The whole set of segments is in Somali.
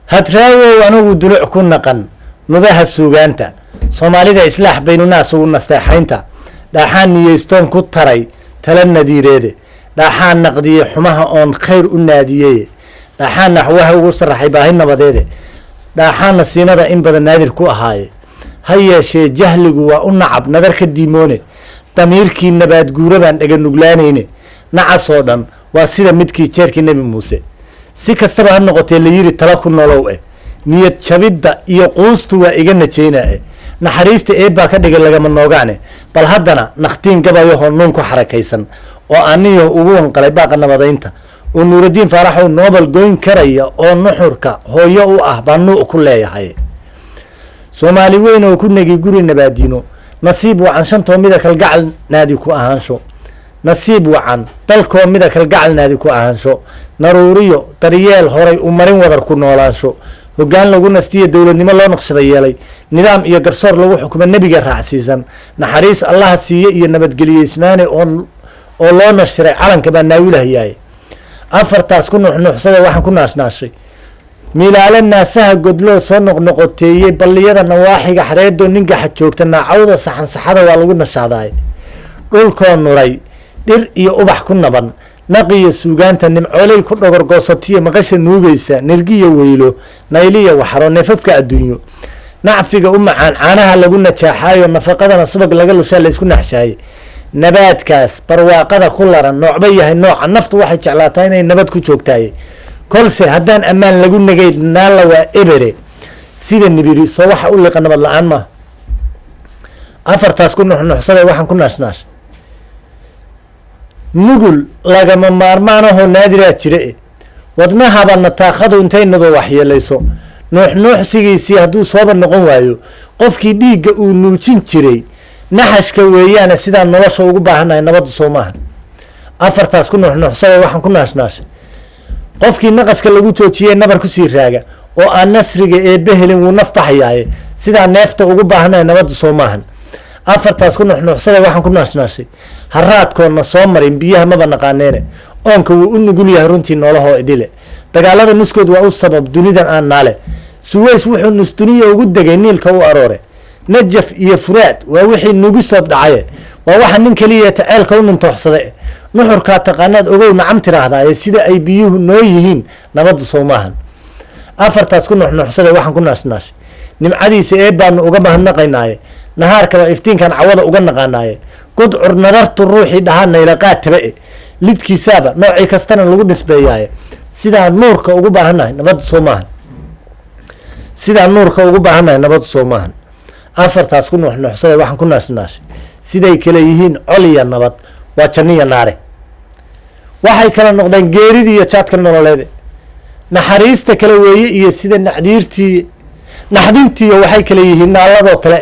Hadraawow anigu duluc ku naqan nudaha suugaanta Soomaalida, islaax baynunaas ugu nasteexaynta, dhaaxaan niyeystoon ku taray tala nadiireede, dhaaxaan naqdiye xumaha oon khayr u naadiyeye, dhaaxaan naxwaha ugu saraxay baahi nabadeede, dhaaxaanna siinada in badan naadir ku ahaaye. Ha yeeshee jahligu waa u nacab nadarka diimoone, damiirkii nabaad guura baan dhega nuglaanayne. Nacasoo dhan waa sida midkii jeerkii Nebi Muuse. Si kastaba ha noqotee, la yiri tala ku nolow eh, niyad jabidda iyo quustu waa iga najaynaa eh, naxariista eebbaa ka dhigay lagama noogaane. Bal haddana nakhtiin gabayahoo nuun ku xarakaysan oo aniyo ugu wanqalay baaqa nabadaynta oo Nuuraddiin Faaraxow noobal goyn karaya oo nuxurka hooyo u ah baa nuu ku leeyahay. Soomaali weyn oo ku negi guri nabaadiino, nasiib wacan shantoo mida kalgacal naadi ku ahaansho, nasiib wacan dalkoo mida kalgacal naadi ku ahaansho, naruuriyo daryeel horay u marin, wadar ku noolaansho, hoggaan lagu nastiyo, dowladnimo loo naqshada yeelay, nidaam iyo garsoor lagu xukumo, nebiga raacsiisan, naxariis Allaha siiye iyo nabadgeliye ismaane oo loo nashiray calanka baa naawilahayaay. Afartaas ku nuxnuuxsada waxaan ku naashnaashay: milaale naasaha godloo soo noqnoqoteeyey, balliyada nawaaxiga xareedoo ningaxa joogta, naacawda saxansaxada waa lagu nashaadaay, dhulkoo nuray dhir iyo ubax ku naban, naqiyo suugaanta nimcooley ku dhogorgoosatiyo, maqasha nuugaysa nirgiyo weylo, nayliya waxro, neefafka adduunyo nacfiga u macaan, caanaha lagu najaaxaayo, nafaqadana subag laga lushaa laysku naxshaayey, nabaadkaas barwaaqada ku laran, noocba yahay nooca naftu waxay jeclaataa inay nabad ku joogtaaye. Kolse haddaan ammaan lagu negayn, naalla waa ebere sida nibiri soo waxa u liqa nabad la-aan maaha. Afartaas ku nuxnuxsaday waxaan ku naashnaashay: nugul lagama maarmaanahoo naadiraa jira e, wadnahaba nataaqadu intay nado waxyeelayso, nuuxnuuxsigiisii hadduu sooba noqon waayo, qofkii dhiigga uu nuujin jiray naxashka weeyaane. Sidaan nolosha ugu baahannahay nabaddu soo maaha. Afartaas ku nuuxnuuxsaday waxaan ku naashnaashay: qofkii naqaska lagu joojiyey nabar kusii raaga oo aan nasriga eebbe helin, wuu naf baxayaaye. Sidaa neefta ugu baahannahay nabaddu soo maahan. Afartaas ku nuxnuuxsaday waxaan ku naashnaashay: haraadkoonna soo marin biyaha maba naqaaneene, oonka wuu u nugul yahay runtii noolahoo idile, dagaalada nuskood waa u sabab dunidan aan naale, Suweys wuxuu nusduniya ugu degay Niilka u aroore, Najaf iyo Furaad waa wixii nugu soob dhacaye, waa waxa nin keliya taceelka u nintooxsada, nuxurkaa taqaanaad ogow nacam tiraahdaa, sida ay biyuhu noo yihiin nabaddu soo maahan. Afartaas ku nuxnuxsaday waxaan ku naashnaashay: nimcadiisa ee baanu uga mahadnaqaynaaye, nahaarkaba iftiinkan cawada uga naqaanaaye, gudcur nadartu ruuxii dhahaa naylaqaad taba e, lidkiisaaba noocii kastana lagu nisbeeyaaye. Sidaa nuurka ugu baahannahay nabaddu soo maahan. Sidaa nuurka ugu baahannahay nabaddu soo maahan. Afartaas ku nuxnuxsaday waxaan ku naashnaashay: siday kale yihiin col iyo nabad waa janniya naare, waxay kala noqdeen geeridii iyo jaadka nololeede, naxariista kale weeye iyo sida nacdiirtii naxdintiiyo, waxay kale yihiin naaladoo kale,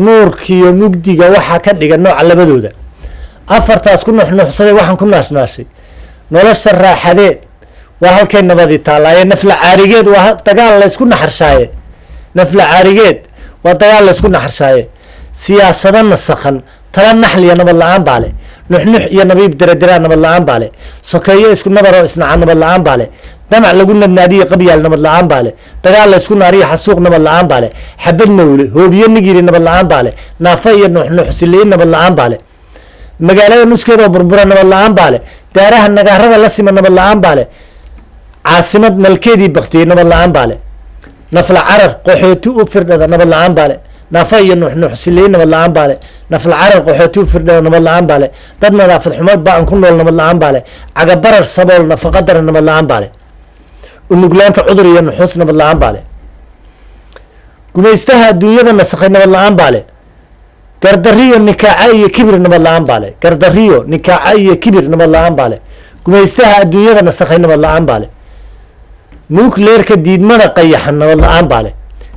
nuurkiiyo mugdiga waxaa ka dhiga nooca labadooda. Afartaas ku nuxnuxsaday waxaan ku naashnaashay: nolosha raaxadeed waa halkay nabadi taallaaye, nafla caarigeed waa dagaal laysku naxarshaaye, nafla caarigeed waa dagaal laysku naxarshaaye, siyaasado nasakhan tala naxliya nabad la-aan baa le, nuxnux iyo nabiib derederaa nabad la-aan baa le, sokeeyo isku nabaroo isnaca nabad la-aan baa le, damac lagu nadnaadiyo qabyaal nabad la-aan baa le, dagaal laysku naariyo xasuuq nabad la-aan baa le, xabad nawle hoobiyo nigiri nabad la-aan baa le, naafa iyo nuxnuxsiliin nabad la-aan baa le, magaalada nuskeedoo burbura nabad la-aan baa le, daaraha nagaarada la sima nabad la-aan baa le, caasimad nalkeedii baktiyey nabad la-aan baa le, nafla carar qaxooti u firdhada nabad la-aan baa le, naafa iyo nuxnuxsiliin nabad la-aan baa le, nafla carar qaxooti u firdhada nabad la-aan baa le, dad nadaafad xumo ba-an ku nool nabad la-aan baa le, cagabarar sabool nafaqa daran nabad la-aan baa le, unuglaanta cudur iyo nuxuus nabad la-aan baa le, gumaystaha adduunyada nasakhay nabad la-aan baa le, gardariyo nikaaca iyo kibir nabad la-aan baa le, gardariyo nikaaca iyo kibir nabad la-aan baa le, gumaystaha adduunyada nasakhay nabad la-aan baa le, nucleerka diidmada qayaxan nabad la-aan baa le,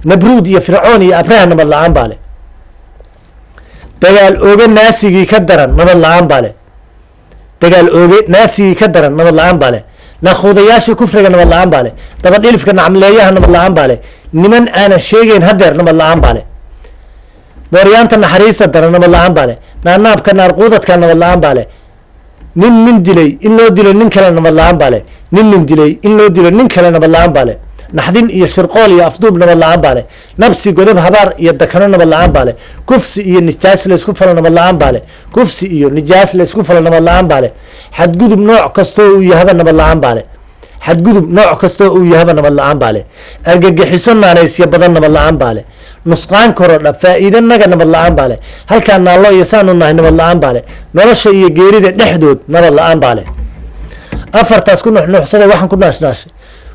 nabruud iyo Fircoon iyo Abraha nabad la-aan baa le, dagaal ooge naasigii ka daran nabad la-aan baa le, dagaal ooge naasigii ka daran nabad la-aan baa le, nakhuudayaashii kufriga nabad la-aan baa le, dabadhilifka nacamleeyaha nabad la-aan baa le, niman aanan sheegeyn hadeer nabad la-aan baa le, mooryaanta naxariista daran nabad la-aan baa le, naanaabka naarquudadka nabad la-aan baa le, nin nin dilay in loo dilo nin kale nabad la-aan baa le, nin nin dilay in loo dilo nin kale nabad la-aan baa le, Naxdin iyo shirqool iyo afduub nabad la-aan baa leh. Nabsi, godob, habaar iyo dakano nabad la-aan baa leh. Kufsi iyo nijaas laysku falo nabad la-aan baa leh. Kufsi iyo nijaas laysku falo nabad la-aan baa leh. Xadgudub nooc kastoo uu yahaba nabad la-aan baa leh. Xadgudub nooc kastoo uu yahaba nabad la-aan baa leh. Argagixiso naanaysya badan nabad la-aan baa leh. Nusqaan korodha faa'iido naga nabad la-aan baa leh. Halkaa naallo iyo saanu nahay nabad la-aan baa leh. Nolosha iyo geerida dhexdood nabad la-aan baa leh. Afartaas ku nuxnuuxsaday waxaan ku naashnaashay.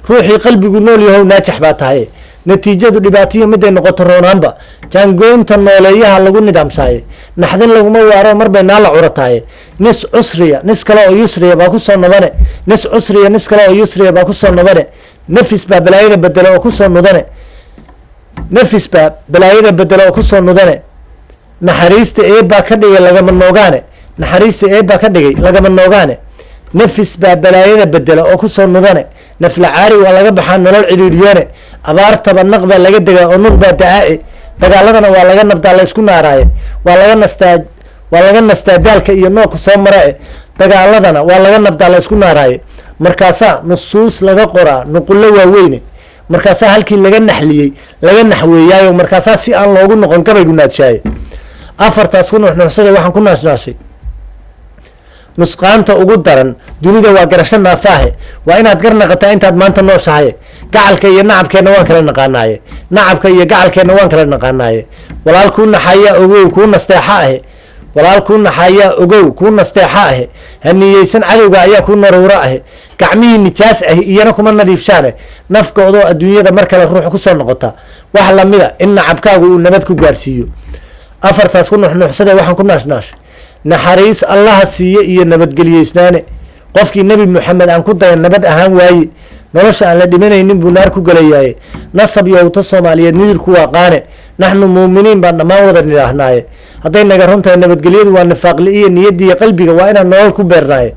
Ruuxii qalbigu nool yahow, naajax baa tahay. Natiijadu dhibaatiyo miday noqoto roonaanba, jaangoynta nooleeyaha lagu nidaamsaaye. Naxdin laguma waaro, marbay naala curataaye. Nis cusriya nis kale oo yusriya baa kusoo nodane. Nis cusriya nis kale oo yusriya baa kusoo nodane. Nafis baa balaayada bedela oo kusoo nudane. Nafis baa balaayada bedela oo kusoo nudane. Naxariista eebbaa ka dhigay lagama noogaane. Naxariista eebbaa ka dhigay lagama noogaane. Nafis baa balaayada bedela oo kusoo nudane. Naflacaari waa laga baxaa nolol cidhiidhiyoone. Abaartaba naq baa laga degaa oo nur baa da-aae. Dagaaladana waa laga nabdaa la isku naaraaye. Waa laga nastaa, waa laga nastaa daalka iyo noogka soo marae. Dagaaladana waa laga nabdaa la isku naaraaye. Markaasaa nusuus laga qoraa nuqullo waaweyne. Markaasaa halkii laga naxliyey laga naxweeyaayo. Markaasaa si aan loogu noqon gabaygu naadshaaye. Afartaas ku nuxnuxsaday waxaan ku naashnaashay. Nusqaanta ugu daran dunida waa garasho naafaahe. Waa inaad gar naqataa intaad maanta nooshahay. Gacalka iyo nacabkeenna waan kala naqaanaaye. Nacabka iyo gacalkeenna waan kala naqaanaaye. Walaal kuu naxayaa ogow kuu nasteexa ahe. Walaal kuu naxayaa ogow kuu nasteexa ahe. Haniyeysan cadowga ayaa kuu naruuro ahe. Gacmihii nijaas ahi iyana kuma nadiifshaane. Nafkoodoo adduunyada mar kale ruux kusoo noqota wax lamida in nacabkaagu uu nabad ku gaadhsiiyo. Afartaas ku nuxnuuxsaday waxaan ku naashnaashay. Naxariis Allaha siiye iyo nabadgeliyeysnaane. Qofkii Nebi Moxamed aan ku dayan nabad ahaan waaye. Nolosha aan la dhimanaynin buu naar ku gelayaaye. Nasab yowta Soomaaliyeed nidirku waa qaane. Naxnu muuminiin baan dhammaan wada nidhaahnaaye. Hadday naga run tahay nabadgelyadu waa nifaaqli iyo niyadiiyo qalbiga waa inaan nolol ku beernaaye.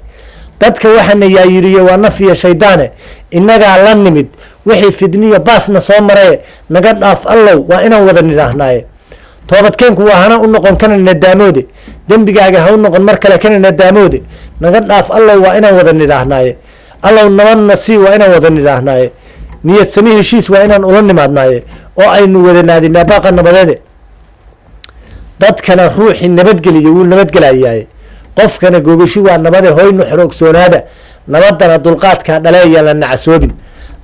Dadka waxaana yaayiriye waa naf iyo shaydaane. Innagaa la nimid wixii fidniyo baasna soo maraye. Naga dhaaf Allow waa inaan wada nidhaahnaaye. Toobadkeenku waa hana u noqon kana nadaamoode. Dembigaaga ha u noqon mar kale kana nadaamoode. Naga dhaaf Allow waa inaan wada nidhaahnaaye. Allow nabadna sii waa inaan wada nidhaahnaaye. Niyad sami heshiis waa inaan ula nimaadnaaye oo aynu wada naadinaa baaqa nabadeede. Dadkana ruuxii nabadgeliya wuu nabadgelayaaye. Qofkana gogashi waa nabade. Hoy nuxur ogsoonaada, nabadana dulqaadkaa dhaleeyaan la nacasoobin.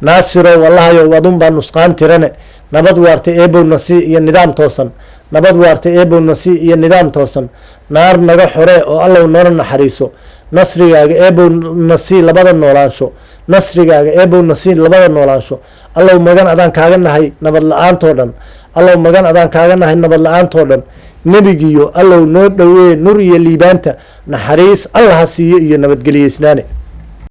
Naasirow Allahayow, adun baa nusqaan tirane. Nabad waarta Eebow nasii iyo nidaam toosan. Nabad waarta Eebow nasii iyo nidaam toosan. Naar naga xoree oo Allow noona naxariiso. Nasrigaaga Eebow nasii labada noolaansho. Nasrigaaga Eebow nasii labada noolaansho. Allow magan adaan kaaga nahay nabad la-aantoo dhan. Allow magan adaan kaaga nahay nabad la-aantoo dhan. Nebigiyo Allow noo dhowee nur iyo liibaanta. Naxariis Allaha siiyo iyo nabadgeliyeysnaane.